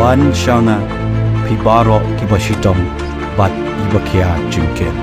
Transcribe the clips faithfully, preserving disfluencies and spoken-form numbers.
Wan sha nga, phi baroh kiba shitom bad kiba khia jingkit.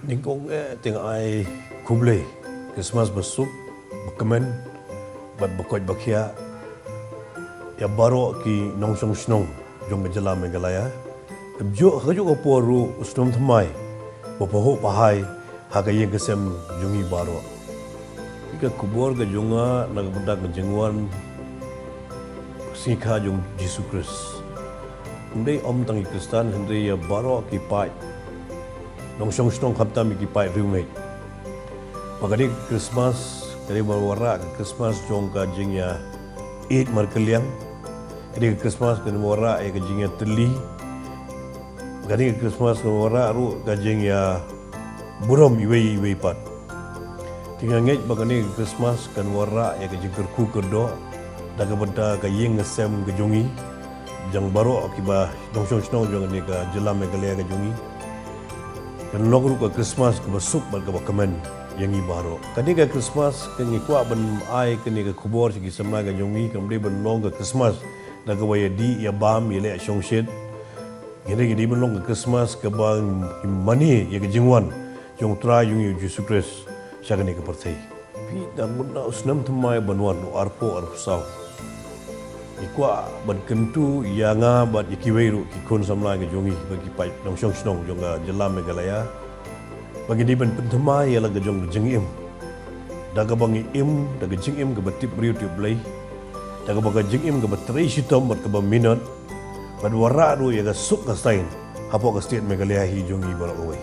Nyngkong eh te nga ai khublei Christmas ba suk, ba kmen bad ba koit ba khiah ïa baroh ki nongshong shnong jong ka jylla Meghalaya. Kumjuh ha kajuh ka por ruh u snem thymmai ba pynhun pynhai ha ka ïing ka sem jong ngi baroh. Ka khubor ka jong nga na ka bynta ka jingwan sngi kha jong Jisu Khrist. Ym dei ym tang ki Khristan hynrei ïa baroh ki paid nongshong shnong khamtam ïa ki paid riewngeit. Ba ka dei ka Christmas, ka dei ban wanrah ka Christmas jong ka jingïaieit markylliang. Ka dei ka Christmas ka dei ban wanrah ïa ka jingïatylli. Ka dei ka Christmas ka dei ban wanrah ruh ka jingïaburom iwei iwei pat. Te nga ngeit ba kane ka Christmas kan wanrah ïa ka jingkyrkhu kyrdoh da ka bynta ka ïing ka sem ka jong ngi, jong baroh kiba nongshong shnong jong kane ka jylla Meghalaya ka jong ngi. Kan long ruh ka Christmas kaba suk bad kaba kmen ïa ngi baroh. Kane ka Christmas ka ngi kwah ban ai kane ka khubor sha ki samla ka jong ngi, kam dei ban long ka Christmas da kaba ïadih ïabam ïaleh shongshit. Ngi dei, ngi dei ban long ka Christmas kaba ngi mane ïa ka jingwan jong U Trai jong ngi U Jisu Khrist sha kane ka pyrthei. Phi, da mut na u snem thymmai ban wan, u arphew arphew saw, ngi kwah ban kyntu ïa nga bad ïa kiwei ruh ki khun samla ka jong ngi bad ki paid nongshong shnong jong ka jylla Meghalaya ba ngi dei ban pynthymmai ïa la ka jong ka jingim, da kaba ngi im da ka jingim kaba tip briew tip Blei, da kaba ka jingim kaba trei shitom bad kaba minot, bad wanrah ruh ïa ka suk ka saiñ hapoh ka state Meghalaya hi jong ngi baroh kawei.